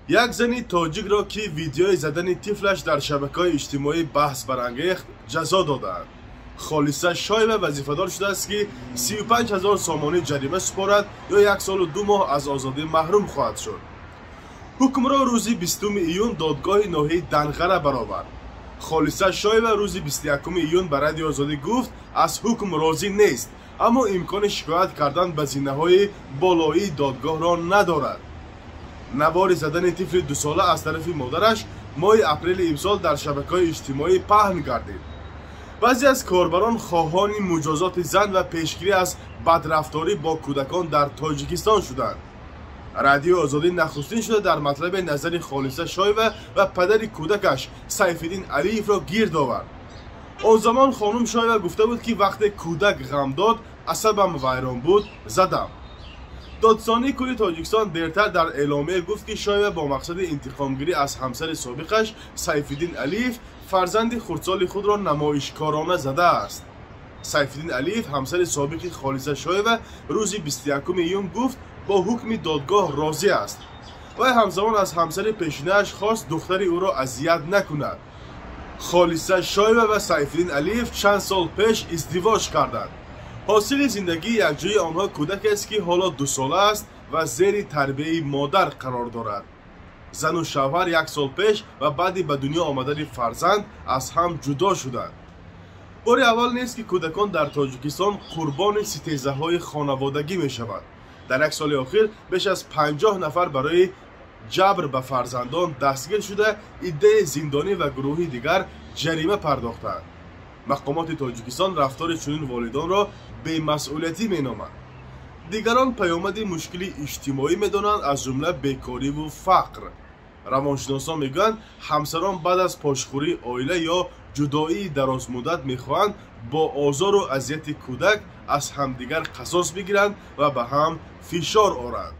Як зани тоҷикро, ки видеои задани тифлаш дар шабакаҳои иҷтимоӣ баҳс барангехт, ҷазо додаанд. Холиса Шоева вазифадор шудааст, ки 35 ҳазор сомонӣ ҷарима супорад ё 1 солу 2 моҳ аз озодӣ маҳрум хоҳад шуд. Ҳукмро рӯзи 20 июн додгоҳи ноҳияи Данғара баровард. Холиса Шоева рӯзи 21 июн ба Радиои Озодӣ гуфт, аз ҳукм розӣ нест, аммо имкони шикоят кардан ба зинаҳои болоии додгоҳро надорад. Навори задани тифли дусола аз тарафи модараш моҳи апрели имсол дар шабакаҳои иҷтимоӣ паҳн гардид. Баъзе аз корбарон хоҳони муҷозоти зан ва пешгирӣ аз бадрафторӣ бо кӯдакон дар Тоҷикистон шуданд. Радиои Озодӣ нахустин шуда дар матлаби назари Холиса Шоева ва падари кӯдакаш Сайфиддин Алиевро гирд овард. Он замон хонум Шоева гуфта буд, ки вақте кӯдак ғам дод, асабам вайрон буд, задам. Додситонии кулли Тоҷикистон дертар дар эъломия гуфт, ки Шоева бо мақсади интиқомгирӣ аз ҳамсари собиқаш Сайфиддин Алиев фарзанди хурдсоли худро намоишкорона задааст. Сайфиддин Алиев, ҳамсари собиқи Холиса Шоева, рӯзи 21 июн гуфт, бо ҳукми додгоҳ розӣ аст. Вай ҳамзамон аз ҳамсари пешинааш хост, духтари ӯро азият накунад. Холиса Шоева ва Сайфиддин Алиев чанд сол пеш издивоҷ карданд. Ҳосили зиндагии якҷоии онҳо кӯдакест, ки ҳоло дусола аст ва зери тарбияи модар қарор дорад. Зану шавҳар як сол пеш ва баъди ба дунё омадани фарзанд аз ҳам ҷудо шуданд. Бори аввал нест, ки кӯдакон дар Тоҷикистон қурбони ситезаҳои хонаводагӣ мешаванд. Дар як соли охир беш аз 50 нафар барои ҷабр ба фарзандон дастгир шуда, иддаи зиндонӣ ва гурӯҳи дигар ҷарима пардохтанд. Мақомоти Тоҷикистон рафтори чунин волидонро бемасъулиятӣ меноманд. Дигарон паёмади мушкили иҷтимоӣ медонанд, аз ҷумла бекориву фақр. Равоншиносон мегӯянд, ҳамсарон баъд аз пошхӯрии оила ё ҷудоии дарозмуддат мехоҳанд бо озору азияти кӯдак аз ҳамдигар қасос бигиранд ва ба ҳам фишор оранд.